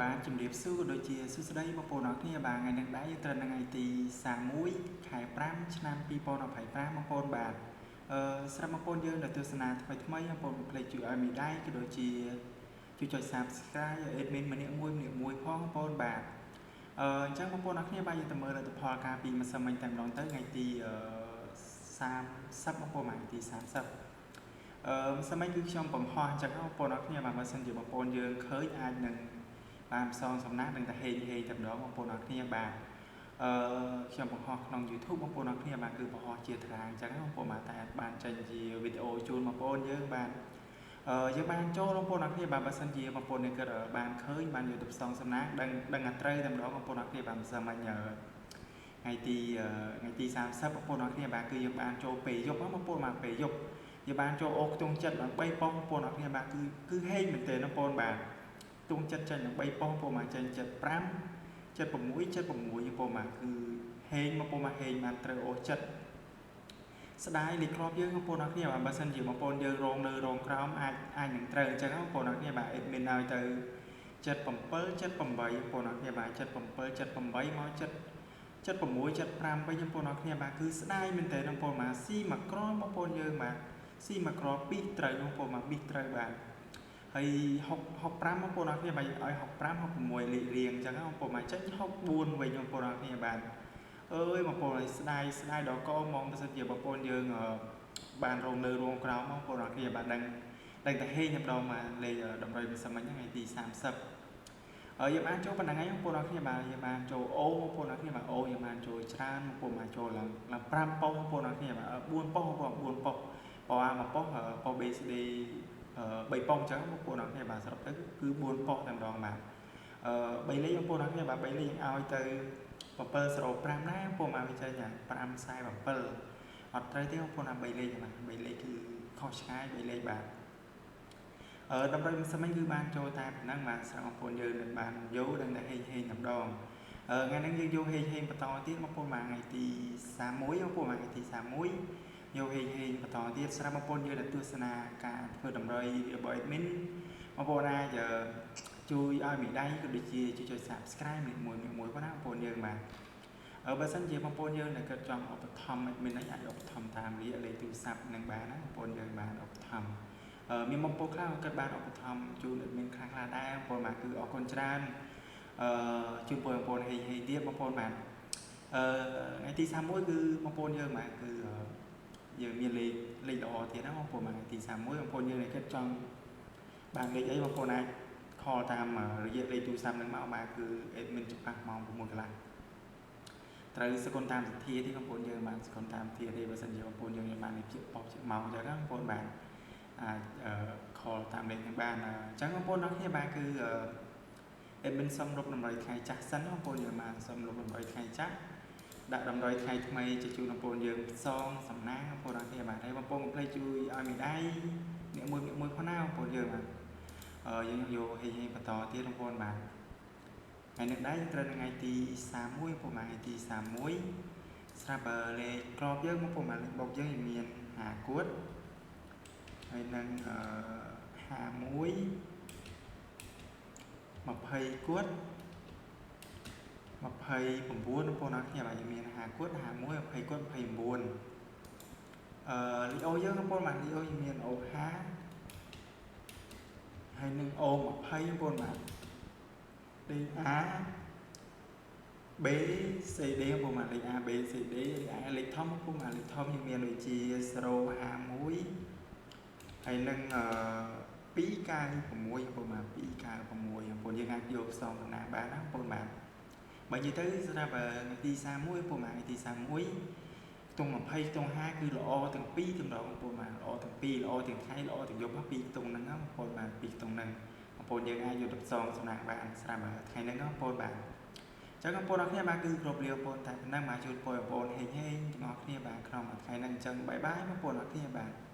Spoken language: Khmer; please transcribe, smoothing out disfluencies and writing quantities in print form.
បាទជំរាបសួរក៏ដូចជាសួស្តីបងប្អូនអរគ្នាបាទថ្ងៃនេះដែរយើងត្រូវនៅថ្ងៃទី31ខែ5ឆ្នាំ2025បងប្អូនបាទអឺស្រាប់បងប្អូនយើងដែលទស្សនាថ្មីថ្មីបងប្អូនកុំភ្លេចជួយឲ្យមីដៃក៏ដូចជាជួយចុច Subscribe ឲ្យ admin ម្នាក់មួយម្នាក់មួយផងបងប្អូនបាទអឺអញ្ចឹងបងប្អូនអរគ្នាបាទយើងទៅមើលលទ្ធផលការពីម្សិលមិញតែម្ដងទៅថ្ងៃទី30បងប្អូនបាទថ្ងៃទី30អឺម្សិលមិញគឺខ្ញុំបង្ហោះអញ្ចឹងបងប្អូនអរគ្នាបាទបើសិនជាបងប្អូនយើងឃើញអាចនឹងបានផ្សងសំណាងនឹងតែហេងហេងតែម្ដងបងប្អូនអរគ្នាបាទអឺខ្ញុំបង្ហោះក្នុង YouTube បងប្អូនអរគ្នាបាទគឺបង្ហោះជាតារាងអញ្ចឹងបងប្អូនបាទតែបានចេញជាវីដេអូជូនបងប្អូនយើងបាទអឺយើងបានចូលបងប្អូនអរគ្នាបាទបើសិនជាបងប្អូននេះគិតបានឃើញបានយកទៅផ្សងសំណាងដឹងដឹងតែត្រូវតែម្ដងបងប្អូនអរគ្នាបាទម្សិលមិញថ្ងៃទីថ្ងៃទី30បងប្អូនអរគ្នាបាទគឺយើងបានចូលពេលយប់បងប្អូនបាទពេលយប់យើងបានចូលអូខ្ទង់ចិត្តឡើង3ប៉ុស្តិ៍បងប្អូនអរគ្នាបាទគឺហេងមែនទែនបងប្អូនបាទទងចិត្តចេញនឹង3ប៉ុស្តិ៍បងមកចេញ75 76 76បងមកគឺហេងមកបងមកហេងបានត្រូវអូសចិត្តស្ដាយលេខគ្រាប់យើងបងប្អូនអរគ្នាបាទបើសិនជាបងប្អូនយើងរងលើរងក្រោមអាចនឹងត្រូវអញ្ចឹងបងប្អូនអរគ្នាបាទ admin ឲ្យទៅ77 78បងប្អូនអរគ្នាបាទ77 78មក7 76 75វិញបងប្អូនអរគ្នាបាទគឺស្ដាយមែនតើបងប្អូនបាទស៊ីមួយក្របងប្អូនយើងបាទស៊ីមួយក្របពីរត្រូវបងប្អូនបាទប៊ីសត្រូវបាទហើយ6 65បងប្អូនអរគ្នាបាទឲ្យ65 66លេខរៀងអញ្ចឹងបងប្អូនបាទចេញ64វិញបងប្អូនអរគ្នាបាទអើយបងប្អូនឲ្យស្ដាយស្ដាយដល់កហ្មងបើសិនជាបងប្អូនយើងបានរងលើរងក្រោមបងប្អូនអរគ្នាបាទដឹងដឹងតែហេងតែម្ដងបាទលេខតម្រុយម្សិលមិញថ្ងៃទី30ហើយយើងបានចូលប៉ុណ្ណឹងហើយបងប្អូនអរគ្នាបាទយើងបានចូលអូបងប្អូនអរគ្នាបាទអូយើងបានចូលច្រើនបងប្អូនបានចូលឡើងឡើង5ប៉ុស្តិ៍បងប្អូនអរគ្នាបាទ4ប៉ុស្តិ៍បងប្អូន4ប៉ុស្តិ៍ប៉ុស្តិ៍ A 1ប៉ុស្តិ៍ប៉ុស្តិ៍ BCD 3ប៉ុស្តិ៍អញ្ចឹងបងប្អូនអរគ្នាបាទសរុបទៅគឺ4ប៉ុស្តិ៍តែម្ដងបាទអឺ3លេខបងប្អូនអរគ្នាបាទ3លេខយើងឲ្យទៅ705ដែរបងប្អូនបាទវាចេញ547អត់ត្រូវទេបងប្អូនអា3លេខបាទ3លេខគឺខុសឆ្ងាយ3លេខបាទអឺតម្រុយម្សិលមិញគឺបានចូលតែប៉ុណ្ណឹងបាទស្រង់បងប្អូនយើងនឹងបានយកដឹងតែហេងហេងតែម្ដងអឺថ្ងៃហ្នឹងយើងយកហេងហេងបន្តទៀតបងប្អូនបាទថ្ងៃទី31បងប្អូនបាទថ្ងៃទី31យកហេងហេងបន្តទៀតស្រាប់បងប្អូនយើងដែលទស្សនាការធ្វើតម្រុយរបស់ admin បងប្អូនអាចជួយឲ្យមីដៃក៏ដូចជាជួយចុច Subscribe មួយមួយមួយផងណាបងប្អូនយើងបាទអឺបើសិនជាបងប្អូនយើងដែលគិតចង់ឧបត្ថម្ភ admin នេះអាចឧបត្ថម្ភតាមរយៈលេខទូរស័ព្ទនឹងបានណាបងប្អូនយើងបានឧបត្ថម្ភអឺមានបងប្អូនខ្លះក៏គិតបានឧបត្ថម្ភជូន admin ខ្លះខ្លះដែរបងប្អូនបាទគឺអរគុណច្រើនអឺជូនបងប្អូនហេងហេងទៀតបងប្អូនបាទអឺថ្ងៃទី31គឺបងប្អូនយើងបាទគឺយើងមានលេខលេខល្អទៀតណាបងប្អូនបាទថ្ងៃទី31បងប្អូនយើងដែលគិតចង់បានលេខអីបងប្អូនអាច call តាមរយៈលេខទូរស័ព្ទនឹងមកបាទគឺ admin ច្បាស់ម៉ោង6កន្លះត្រូវសកុនតាមសទ្ធាទេបងប្អូនយើងបានសកុនតាមសទ្ធាទេបើសិនជាបងប្អូនយើងបានលេខជាប៉ុស្តិ៍ជាម៉ោងអញ្ចឹងបងប្អូនបាទអាច call តាមលេខនឹងបានអញ្ចឹងបងប្អូនអរគ្នាបាទគឺ admin សុំលុបតម្រុយថ្ងៃចាស់សិនបងប្អូនយើងបានសុំលុបតម្រុយថ្ងៃចាស់ដាក់តម្រុយថ្ងៃថ្មីជាជូនបងប្អូនយើងផ្សងសំណាងបងប្អូនអរគ្នាបាទហើយបងប្អូនកុំភ្លេចជួយឲ្យមេដៃអ្នកមួយអ្នកមួយផងណាបងប្អូនយើងបាទអឺយើងយកហេងហេងបន្តទៀតបងប្អូនបាទថ្ងៃនេះដែរត្រូវនៅថ្ងៃទី31បងប្អូនបាទថ្ងៃទី31ស្រាប់លេខក្របយើងបងប្អូនបាទលេខបុកយើងមាន5គួតហើយនឹងអឺ51 20គួត29បងប្អូនអរគ្នាបាទយើងមាន5គួត51 20គួត29អឺលីអូយើងបងប្អូនបាទលីអូយើងមានអូ5ហើយនឹងអូ20បងប្អូនបាទលេខ A B C D បងប្អូនបាទលេខ A B C D លេខ A លេខធំបងប្អូនបាទលេខធំយើងមានដូចជា051ហើយនឹងអឺ296បងប្អូនបាទ296បងប្អូនយើងអាចយកផ្សងតំណាងបានណាបងប្អូនបាទបើនិយាយទៅសម្រាប់ថ្ងៃទី31បងប្អូនបាទថ្ងៃទី31ខ្ទង់20ខ្ទង់5គឺល្អទាំងពីរតម្រងបងប្អូនបាទល្អទាំងពីរល្អទាំងថ្ងៃល្អទាំងយប់ពីរខ្ទង់ហ្នឹងបងប្អូនបាទពីរខ្ទង់ហ្នឹងបងប្អូនយើងអាចយកទៅផ្សងសំណាងបានស្រាប់ថ្ងៃហ្នឹងបងប្អូនបាទចឹងបងប្អូនអរគ្នាបាទគឺគ្រប់លាបងប្អូនតែប៉ុណ្ណឹងបាទជូនពរបងប្អូនហេងហេងទាំងអស់គ្នាបាទក្នុងមួយថ្ងៃហ្នឹងអញ្ចឹង bye bye បងប្អូនអរគ្នាបាទ។